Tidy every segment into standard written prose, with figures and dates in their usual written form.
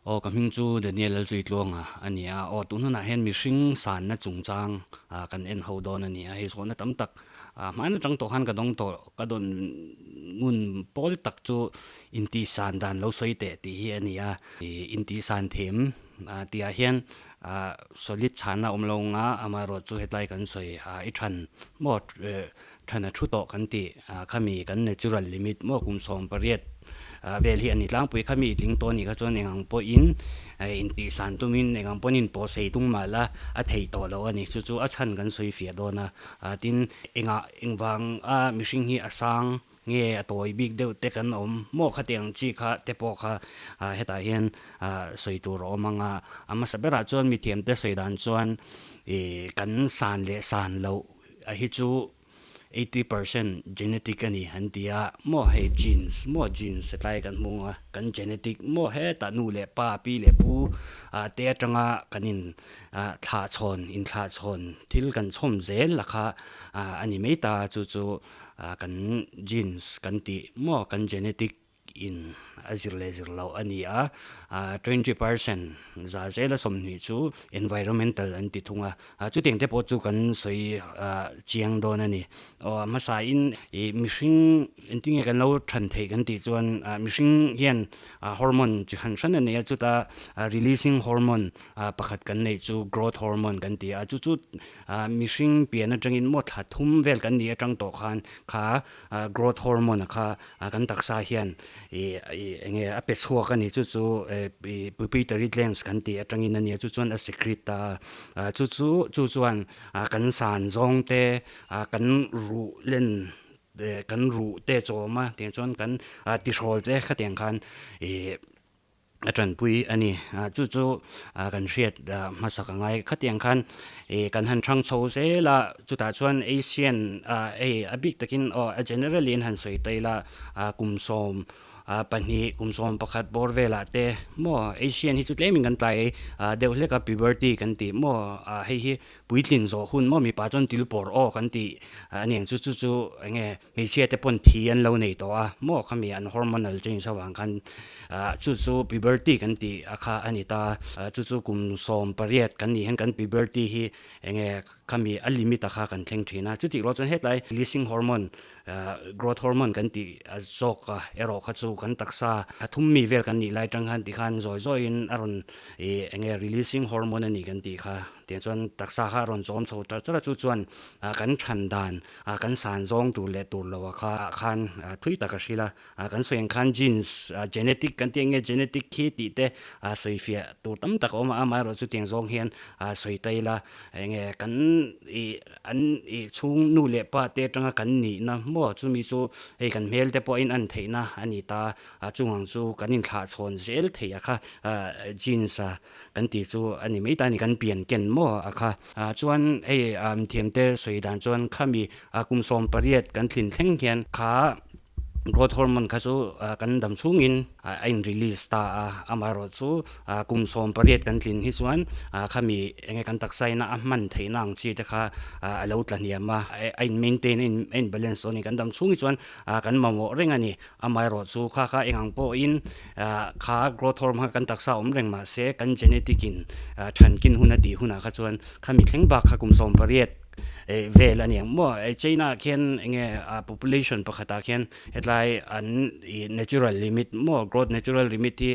Aw ka hming chu Daniel Lalzuitluanga a ni a, aw tun hunah hian mihring sanna chungchang kan en ho dawn a ni a, hei zawhna tam tak hmain atang tawh khan ka dawng tawh ka dawn ngun pawl tak chu intihsan dan lo sawi teh tih hi a ni a, intihsan them tihah hian solid chhanna awm lo anga amaherawhchu hetlai kan sawi i than maw Thana thu tawh kan tih khami kan natural limit maw kum 18 vel hi a ni tlangpui. Khami i tling tawh anih kha chuan eng ang pawhin intihsan tumin eng ang pawhin pawh sei tum mah la a theih tawh loh a ni. Chu chu a chhan kan sawi fiah dawn a. Tin, engah engvang a mihring hi a sang nge a tawi bik deuh te kan awm maw khatiang chi kha te pawh kha hetah hian sawi tur a awm ang a. A hmasa berah chuan mithiamte sawi dan chuan ih kan san leh san loh A hi chu 80% genetic a ni an ti a, maw hei genes maw genes hetlai kan hmu ang a, kan genetic maw hetah nu leh pa pi leh pu ah te atanga kan in ah thlah chhawn in thlah chhawn thil kan chhawm zel la kha ah a ni mai ta chu chu ah kan genes kan tih maw kan genetic in a zir leh zir loh a ni a, 20% za zela 20 chu environmental an ti thung a, chutiang te pawh chu kan sawi chiang dawn a ni. Aw a hmasa in ih mihring engtin nge kan lo than theih kan tih chuan mihring hian hormone chi hran hran a nei a, chuta releasing hormone pakhat kan neih chu growth hormone kan ti a, chu chu mihring pian atangin maw thla thum vel kan nih atang tawh khan kha growth hormone a kha kan taksa hian ih ih eng nge a pe chhuak a ni chu chu ih pituitary glands kan tih atangin a nia chu chuan a secrete a chu chu chu chuan kan san zawng te kan ruh len kan ruh te chawm a tiang chuan kan tihrawl te khatiang khan ih. A tanpui a ni. Chu chu kan hriat hmasak a ngai. Khatiang khan ih kan han thang chho zel a, chutah chuan Asian hei a bik takin aw a generally an han sawi ta ila kum 12, kum 11 bawr velah te maw Asian hi chu tlemin kan tlai deuh hlek a, puberty kan tih maw hei hi puitlin zawh hun maw mipa chuan tilpawr aw kan tih a ni ang chu chu chu eng nge Hmeichhia te pawn thi an lo nei tawh a, maw khami an hormonal change avang khan chu chu puberty kan tih a kha a ni ta a, chu chu kum 18 kan nih hian kan puberty hi eng nge khami a limit a kha kan thleng thin a, chutih rual chuan hetlai releasing hormone growth hormone kan tih zawk a erawh kha chu kan taksa a thum mi vel kan nih lai tang khan tikhan zawi zawiin a rawn ih eng nge releasing hormone a ni kan tih kha tiang chuan taksa kha a rawn chawm chho ta char a, chu chuan kan than dan Ah kan san zawng tur leh tur lo ah kha ah khan thui tak a hrilh a, ah kan sawi ang khan genes ah genetic kan tih ang nge genetic khi tih te ah sawi fiah tur tam tak a awm a, amaherawh chu tiang zawng hian ah sawi ta ila eng nge kan ih an ih chhung nu leh pa te atanga kan nihna maw chumi chu hei kan hmel te pawh a in an theihna a ni ta a chung ang chu kan inthlah chhawn zel theih a kha ah genes ah Kan tih chu a ni mai ta a ni, kan pian ken maw a kha. Chuan hei mithiamte sawi dan chuan khami kum 18 kan thlin thleng hian kha growth hormone kha chu kan dam chhungin a in release ta a, amaherawh chu kum 18 kan tlin hi chuan khami enge kan taksa ina a hman theihna ang chi te kha a lo tla hniam a, a in maintain a in balance dawn a ni, kan dam chhung hi chuan kan mamawh reng a ni. Amaherawh chu kha kha eng ang pawhin kha growth hormone kha kan taksa awm reng mah se kan genetic in thankin hun a tih hunah kha chuan khami thleng bak kha kum 18 vel a ni ang maw. China ah khian eng nge population pakhatah khian hetlai an natural limit maw growth natural limit hi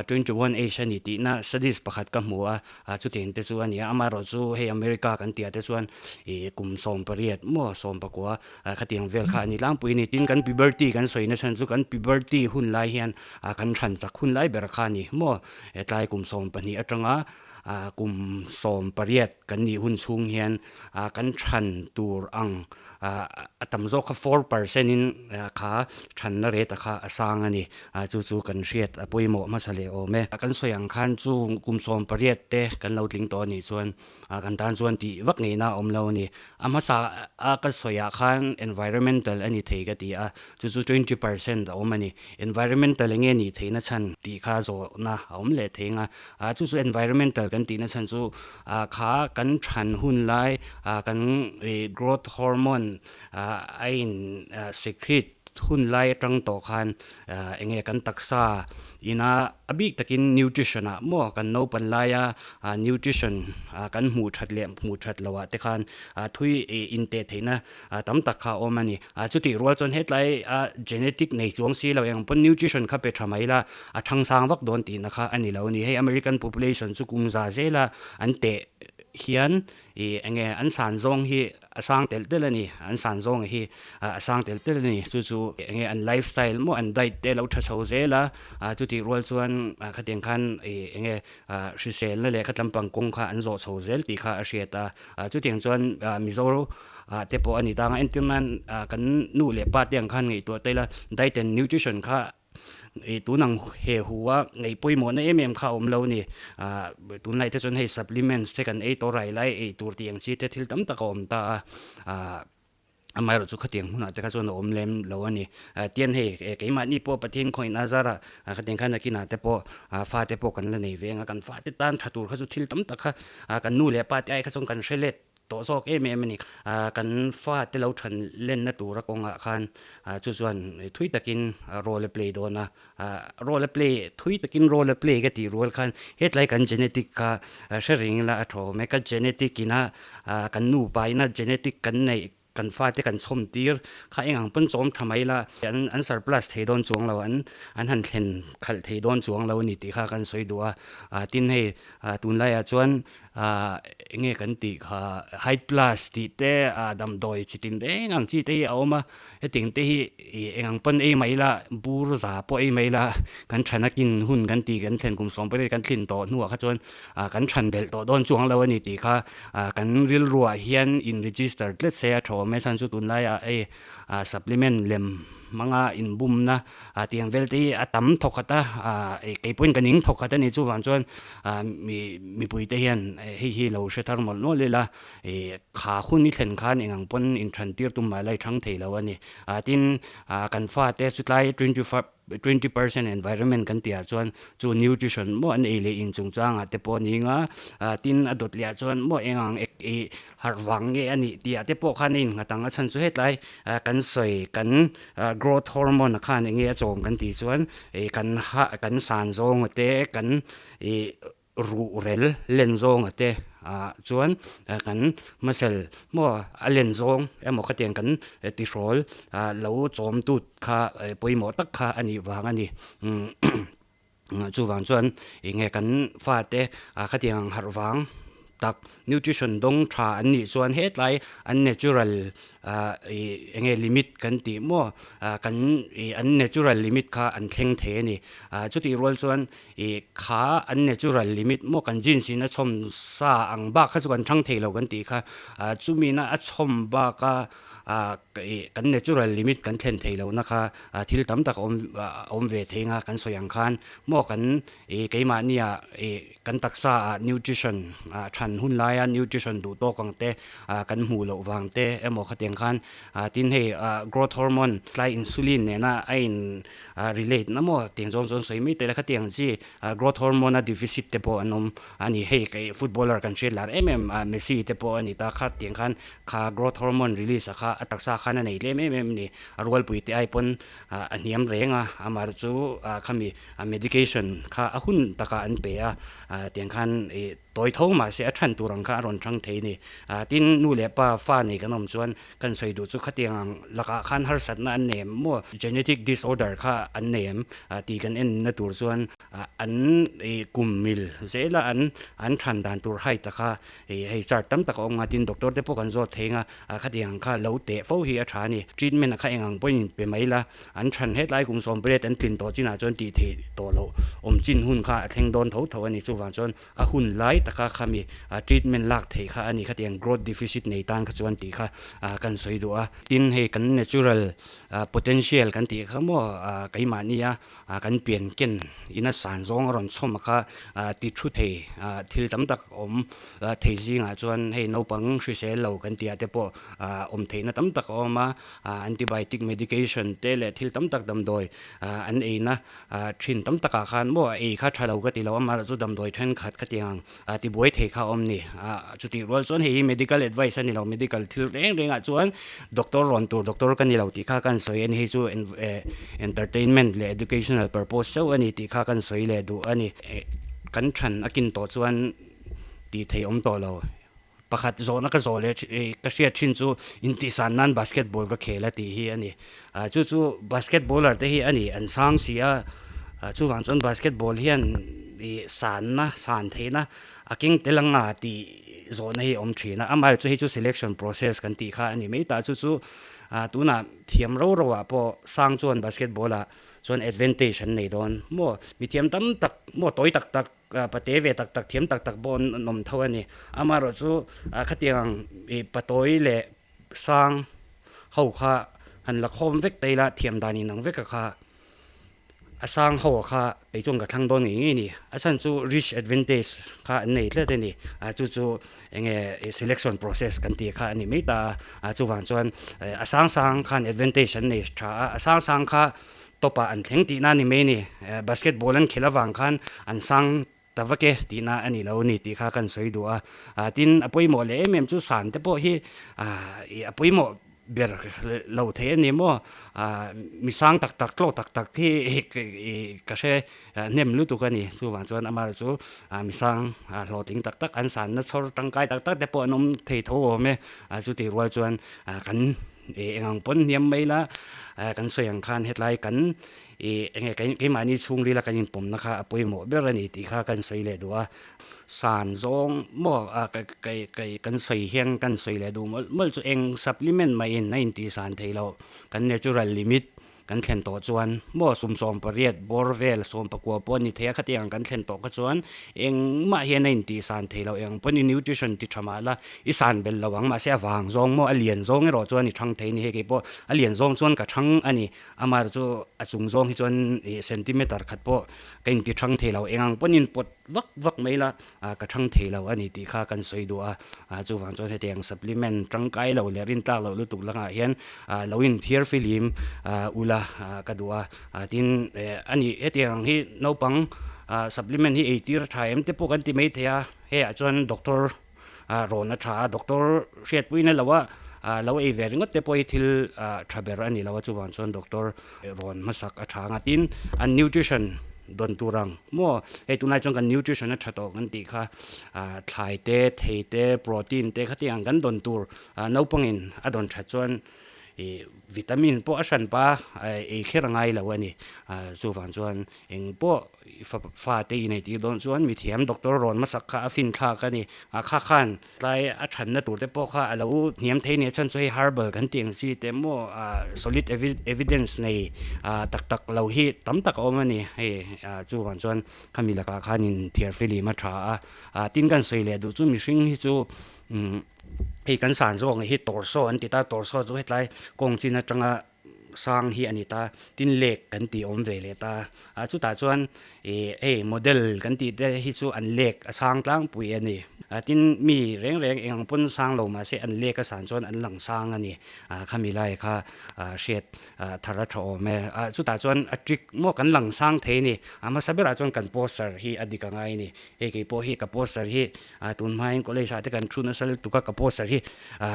21 age a ni tihna studies pakhat ka hmu a. A chutiang te chu a ni a, amaherawh chu hei America kan tih ah te chuan ih kum 18 maw 19 khatiang vel kha a ni tlangpui a ni. Tin kan puberty kan sawi na chhan chu kan puberty hun lai hian kan hran chak hun lai ber kha a ni maw, hetlai kum 12 atanga kum 18 kan nih hun chhung hian kan hran tur ang A tam zawk kha 4% in kha thanna rate a kha a sang a ni. Chu chu kan hriat a pawimawh hmasa leh awm e. Kan sawi ang khan chu kum 18 te kan lo tling tawh a nih chuan kan tan chuan tih vak ngeihna a awm lo a ni. A hmasa a ka sawi ah khan environmental a ni thei ka ti a, chu chu 20% a awm a ni. Environmental enge nih theihna chhan tih kha zawhna a awm leh thei ang a. Chu chu environmental kan tihna chhan chu Kha kan than hun lai kan growth hormone a in secrete hun lai atang tawh khan enge kan taksa ina a bik takin nutrition ah maw kan naupan laia nutrition kan hmuh that leh hmuh that loh ah te khan thui inteh theihna tam tak kha a awm a ni. Chutih rual chuan hetlai genetic nei chuang si lo eng pawn nutrition kha pe tha mai la a thangsang vak dawn tihna kha a ni lo a ni. Hei American population chu kum za zela an teh hian ih enge an san zawng hi a sang telh telh a ni, an san zawng hi a sang telh telh a ni. Chu chu enge an life style maw an diet te a lo tha chho zel a, chutih rual chuan khatiang khan ih enge hriselna leh kha tlampang kawng kha an zawh chho zel tih kha a hriat a. Chutiang chuan Mizo te pawh a ni tang a, entir nan kan nu leh pa te ang khan ngaihtuah ta ila diet and nutrition kha ih tun ang he hu a ngaih pawimawhna em em kha a awm lo a ni. Tunlai te chuan hei supplements te kan ei tawh rai lai ei tur tih ang chi te thil tam tak a awm ta a. Amaherawh chu khatiang hmunah te kha chuan a awm lem lo a ni. Tian hei keimahni pawh Pathian khawngin a zar a, khatiang khan nakinah te pawh fate pawh kan la nei ve ang a, kan fate tan tha tur kha chu thil tam tak kha kan nu leh pa te ai kha chuan kan hre let tawh zawk em em a ni. Kan fate lo than lenna tura kawngah khan chu chuan thui takin role a play dawn a, role a play thui takin role a play ka tih rual khan hetlai kan genetic kha hre reng ila a tha awm e. Ka genetic ina kan nupa ina genetic kan neih kan fate kan chhawm tir kha eng ang pawn chawm tha mai ila an an surplus thei dawn chuang lo an an han thlen khalh thei dawn chuang lo a ni tih kha kan sawi duh a. Tin hei tunlaiah chuan Ahh enge kan tih kha height plus tih te ah damdawi chi tin reng ang chi te hi a awm a, hetiang te hi ih eng ang pawn ei mai ila bur za pawh ei mai ila kan thana kin hun kan tih kan thlen kum sawm pawh kan thlin tawh hnuah kha chuan ah kan than belh tawh dawn chuang lo a ni tih kha ah kan rilruah hian in register tlet se a tha awm e chhan chu tunlaiah hei ah supplement lem hmanga inbumna ah tiang vel te hi a tam thawk khat a ah kei pawhin ka ning thawk khat a ni chuvang chuan ah mi mipui te hian hei hi lo hre thar mawlh mawlh ila ih kha hun i thlen khan eng ang pawn inthan tir tum mah la i thang thei lo a ni ah tin ah kan fate chutlai 25 20% environment kan tih ah chuan chu nutrition maw an ei leh in chungchangah te pawh a ni anga ah tin a dawt leh ah chuan maw eng ang ek ih harh vang nge a nih tih ah te pawh khan a innghat ang a chhan chu hetlai ah kan sawi kan growth hormone khan eng nge a chawm kan tih chuan ih kan ha kan san zawng a te kan ih ruh rel len zawng a te ah chuan kan muscle maw a len zawng emaw khatiang kan tihrawl ah lo chawm tut kha pawimawh tak kha a nih vang a ni. Chuvang chuan eng nge kan fate ah khatiang ang harh vang tak nutrition dawng tha an nih chuan hetlai an natural ah ih eng nge limit kan tih maw ah kan ih an natural limit kha an thleng thei a ni. Ah chutih rual chuan ih kha an natural limit maw kan genes in a chhawm sa ang bak kha chu kan thang thei lo kan tih kha ah chumi na a chhawm bak a ah ih kan natural limit kan thlen theih lohna kha thil tam tak a awm a awm ve thei anga kan sawi ang khan maw kan ih keimahnia ih kan taksa ah nutrition ah than hun laia nutrition duh tawk ang te ah kan hmuh loh vang te emaw khatiang khan ah tin hei ah growth hormone tlai insulin nena a in ah relate na maw tiang zawng chuan sawi mai tel a khatiang chi ah growth hormone a deficit te pawh an awm a ni hei footballer kan hriat lar em em ah Messi te pawh a ni ta kha tiang khan Kha growth hormone release a kha a taksa khan a nei tlem em em a ni. A rualpui te ai pawn a hniam reng a, amah chu khami medication kha a hun takah an pe a, tiang khan ih tawi tho mahse a than tur ang kha a rawn thang thei a ni. Tin, nu leh pa fa nei kan awm chuan kan sawi duh chu khatiang ang lakah khan harsatna an nei em maw, genetic disorder kha an nei em tih kan en na tur chuan an ih kum mil zela an an than dan tur height a kha Ih hei chart tam tak a awm nga tin doctor te pawh kan zawt thei nga ah khatiang ang kha lo teh fo hi a tha a ni. Treatment a kha eng ang pawhin pe mai la, an than hetlai kum 18 an tlin tawh chinah chuan tih theih tawh loh awm chin hun kha a thleng dawn tho tho a ni. Chuvang chuan a hun lai taka khami treatment lak theih kha a ni khatiang growth deficit nei tan kha chuan tih kha kan sawi duh a. Tin hei kan natural potential kan tih kha maw keimahnia Ah kan pian ken ina san zawng a rawn chhawm a kha ah ti thu thei ah thil tam tak awm thei zingah chuan hei naupang hrisel lo kan tih ah te pawh ah awm theihna tam tak a awm a, ah antibiotic medication te leh thil tam tak damdawi ah an eina ah thin tam takah khan maw ei kha tha lo ka ti lo amaherawhchu damdawi thenkhat khatiang ang. tibuai thei kha a awm ni. Chutih rual chuan hei hi medical advice a ni lo, medical thil reng rengah chuan doctor rawn tur doctor ka ni lo tih kha kan sawi a ni. Hei chu entertainment leh educational purpose chauh a ni tih kha kan sawi leh duh a ni. Kan than a kin tawh chuan tih theih awm tawh lo. Pakhat zawhna ka zawh leh ka hriat thin chu intihsan nan basketball ka khel a tih hi a ni. Chu chu basketballer te hi a ni an sang si a, chuvang chuan basketball hian ih sanna san theihna a keng tel anga tih zawhna hi a awm thin a. Amaherawhchu chu hei chu selection process kan tih kha a ni mai ta. Chu chu tunah thiam ro ro ah pawh sang chuan basketball ah chuan advantage an nei dawn maw? Mithiam tam tak maw tawi tak tak. Pate ve tak tak thiam tak tak pawh an awm tho a ni. Amaherawh chu khatiang ih patawi leh sang ho kha han la khawm vek ta ila thiam dan inang vek a kha a sang ho kha kei chuan ka thlang dawn ngei ngei a ni. A chhan chu rich advantage kha an nei tlat a ni. Chu chu eng nge selection process kan tih kha a ni mai ta a. Chuvang chuan a sang sang khan advantage an nei tha a, a sang sang kha Top ah an thleng tihna a ni mai a ni. Basketball an khelh avang khan an sang ta vak e tihna a ni lo a ni tih kha kan sawi duh a. Tin, a pawimawh leh em em chu san te pawh hi a pawimawh ber lo thei a ni maw? Mi sang tak tak, tlaw tak tak hi ka hre hnem lutuk a ni. Chuvang chuan amah chu mi sang hlawhtling tak tak, an sanna chhawr tangkai tak tak te pawh an awm thei tho awm e. Chutih rual chuan kan Eng ang pawn hniam mai la, kan sawi ang khan hetlai kan ih eng nge keimahni chhungrila kan inpawmna kha a pawimawh ber a ni tih kha kan sawi leh duh a. San zawng maw kan sawi hian kan sawi leh duh mawlh mawlh chu eng supplement mahin a intihsan thei loh, kan natural limit Kan thlen tawh chuan maw 18 bawr vel 19 pawh a ni thei a, khatiang ang kan thlen tawh kha chuan engmah hian a intih san thei lo, eng pawn i nutrition ti tha mah la i san bel lo ang, mahse a vang zawng maw a lian zawng erawh chuan i thang thei a ni, hei kei pawh a lian zawng chuan ka thang a ni, amaherawh chu a chung zawng hi chuan ih centimeter khat pawh ka inti thang thei lo, eng ang pawn inpawt vak vak mai la ka thang thei lo a ni tih kha kan sawi duh a, chuvang chuan hetiang supplement tangkai lo leh rintlak loh lutuk langah hian lo inthiar filim ula ka duh a, tin a ni hetiang ang hi naupang supplement hi eitir tha em te pawh kan ti mai thei a, hei ah chuan doctor rawn a tha a, doctor hriatpuina lo a lo ei ve ringawt te pawh hi thil tha ber a ni lo a, chuvang chuan doctor rawn hmasak a tha ang a, tin an nutrition dawn tur ang maw hei tunlai chuan kan nutrition a tha tawh kan tih kha thlai te thei te protein te khatiang kan dawn tur naupangin a dawn that chuan ih vitamin pawh a hran pa ei kher a ngai lo a ni chuvang chuan eng pawh fa te inei tir dawn chuan mithiam doctor rawn hmasak kha a fin thlak a ni a kha khan Tlai a thanna tur te pawh kha a lo hniam thei nia chuan chu hei herbal kan tih ang chi te maw solid evidence nei tak tak lo hi tam tak a awm a ni hei chuvang chuan khami lakah khanin thiar filim a tha a tin kan sawi leh duh chu mihring hi chu hei kan san zawk hi torso an ti ta torso chu hetlai kawng chin atanga sang hi a ni ta tin lek kan tih awm ve leh ta a chutah chuan ih hei model kan tih te hi chu an lek a sang tlangpui a ni a tin mi reng reng eng ang pawn sang lo mahse an lek a san chuan an lang sang a ni a khami lai kha hriat thar a tha awm e a chutah chuan a trick maw kan lang sang thei a ni a hmasa berah chuan kan poster hi a dik angai a ni hei kei pawh hi ka poster hi A tun hmain college ah te kan thu nasa lutuk a, ka poster hi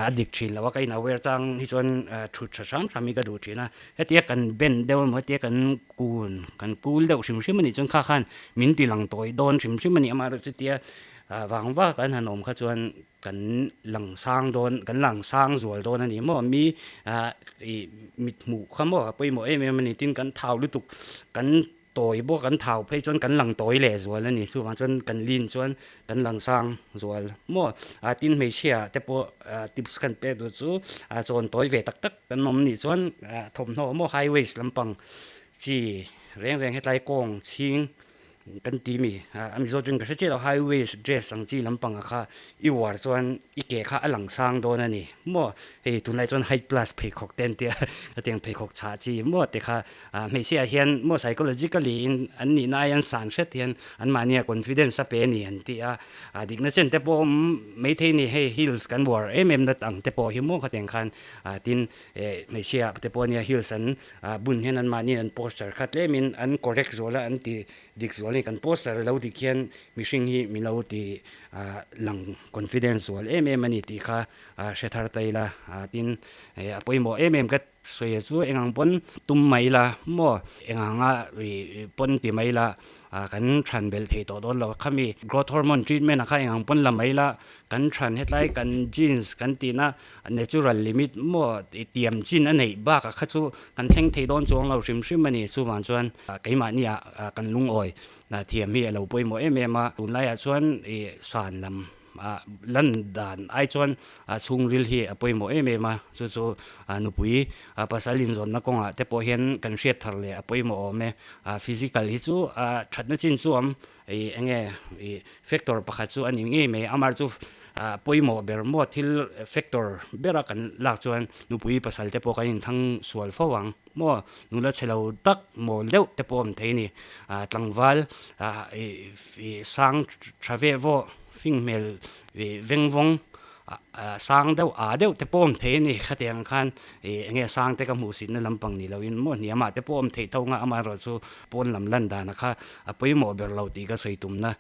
a dik thin lo a, ka in aware chang hi chuan thut tha hram hram hi ka duh thin a, hetia kan bend deuh emaw hetia kan kun kan kul deuh hrim hrim a nih chuan kha khan min ti lang tawi dawn hrim hrim a ni, amaherawhchu chutia vang vak an han awm kha chuan kan lang sang dawn kan lang sang zual dawn a ni maw, mi ih mit hmuh kha maw a pawimawh em em a ni, tin kan thau lutuk kan. Tawi bawk an thau phei chuan kan lang tawi leh zual a ni. Chuvang chuan kan lin chuan kan lang sang zual maw? Tin hmeichhia te pawh tips kan pek duh chu chawn tawi ve tak tak kan awm nih chuan thawmhnaw maw high waist lampang chi reng reng hetlai kawng chhing kan ti mi a Mizo chuan ka hre chiah lo high waist dress ang chi lampang ah kha i uar chuan i ke kha a lang sang dawn a ni maw? Hei tunlai chuan height plus pheikhawk te an tia hetiang pheikhawk chhah chi maw te kha Hmeichhia hian maw psychologically in an nihna ai an san hret hian anmahnia confidence a pe a ni an ti a, dikna chen te pawh awm maithei ni hei heels kan uar em em nat ang te pawh hi maw khatiang khan tin hmeichhia te pawh ania heels an bun hian anmahni an posture kha tlemin an correct zual a an ti dik zual. zual a ni. Kan posture lo dik hian mihring hi min lo ti lang confidence zual em em a ni tih kha hre thar ta ila. Tin, a pawimawh em em ka sawi chu eng ang pawn tum mai ila maw eng anga pawn ti mai ila kan than belh thei tawh dawn lo. Khami growth hormone treatment ah kha eng ang pawn la mai ila kan than hetlai kan genes kan tihna natural limit maw tiam chin a neih bakah kha chu kan thleng thei dawn chuang lo hrim hrim a ni. Chuvang chuan keimahni ah kan lungawi thiam hi a lo pawimawh em em a, tunlaiah chuan ih san lam lan dan ai chuan chhungril hi a pawimawh em em a, chu chu nupui pasal inzawnna kawngah te pawh hian kan hriat thar leh a pawimawh awm e. Physical hi chu thatna chin chu awm ih eng nge ih factor pakhat chu a ni ngei mai, amah chu pawimawh ber maw thil factor bera kan lak chuan nupui pasal te pawh kan inthlang sual fo ang maw, nula chhe lo tak mawl deuh te pawh awm thei a ni, tlangval ih sang tha veh vawh fing hmel ih veng vawng sang deuh ah deuh te pawh awm thei a ni khatiang khan ih eng nge sang te ka hmuh sitna lampang ni loin maw hniamah te pawh awm theih tho nga amaherawh chu pawn lam lan danah kha a pawimawh ber lo tih ka sawi tumna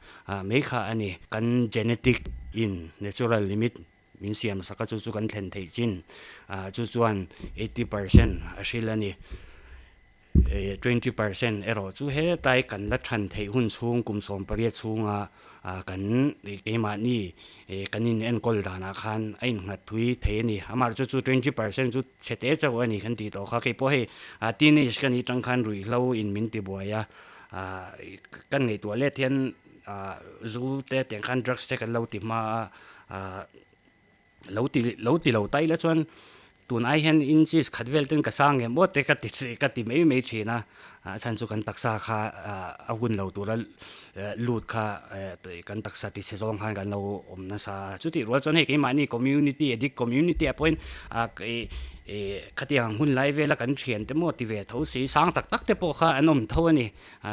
mai kha a ni. Kan genetic in natural limit min siam sak a chu chu kan thlen theih chin chu chuan 80% a hril a ni. 20% erawh chu hetlai kan la than theih hun chhung kum 18 chhunga kan keimahni kan in enkawl danah khan a innghat thui thei a ni. Amaherawhchu chu chu 20% chu chhe te chauh a ni kan tih tawh kha. Kei pawh hei teenage ka nih tang khan ruihhlo in min ti buai a, kan ngaihtuah let hian zu te tiang khan drugs te kan lo ti hma a. Lo ti lo ti lo ta ila chuan tun ai hian inches khat vel ten ka sang em aw te ka ti ka ti mai mai thin a, a chhan chu kan taksa kha a hun lo tura lut kha kan taksa ti chhe zawng khan kan lo awm nasa a, chutih rual chuan hei keimahni community addict community ah pawhin khatiang hun lai vela kan thian te maw ti ve tho si sang tak tak te pawh kha an awm tho a ni,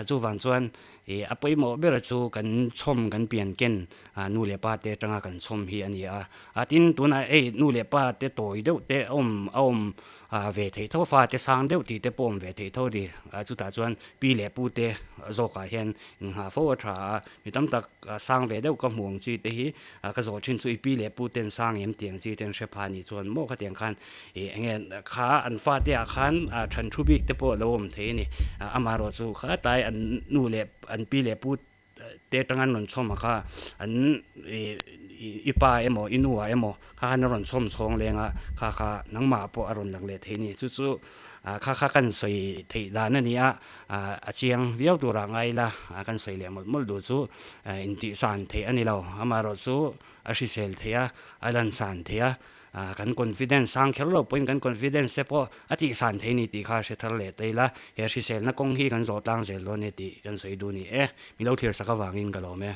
chuvang chuan Ih a pawimawh ber chu kan chhawm kan pian ken nu leh pa te atanga kan chhawm hi a ni a. A tin tunah hei nu leh pa te tawi deuh te a awm a awm ve theih tho fa te sang deuh tih te pawh awm ve theih tho a ni. Chutah chuan pi leh pu te zawkah hian inghah fo a tha a, mi tam tak sang ve deuh ka hmuh ang chi te hi ka zawh thin chu i pi leh pu ten sang em tiang chi ten hre pha a nih chuan maw khatiang khan ih eng nge kha an fate ah khan than thu bik te pawh a lo awm thei a ni. Amaherawh chu khatlai an nu leh an pi leh pu te atanga an rawn chhawm a kha an ih i pa emaw i nu ah emaw kha khan a rawn chhawm chhawng leng a kha kha nangmah pawh a rawn lang leh thei a ni. Chu chu kha kha kan sawi theih dan a ni a. A chiang viau turah ngai ila kan sawi leh mawlh mawlh duh chu intihsan theih a ni lo. Amaherawh chu a hrisel theih a, a lansan theih a, kan confidence sang kher lo pawhin kan confidence te pawh a tihsan thei a ni tih kha hre thar leh ta ila, he hriselna kawng hi kan zawh tlang zel dawn e tih kan sawi duh a ni e. Mi lo thlir sak avangin ka lawm e.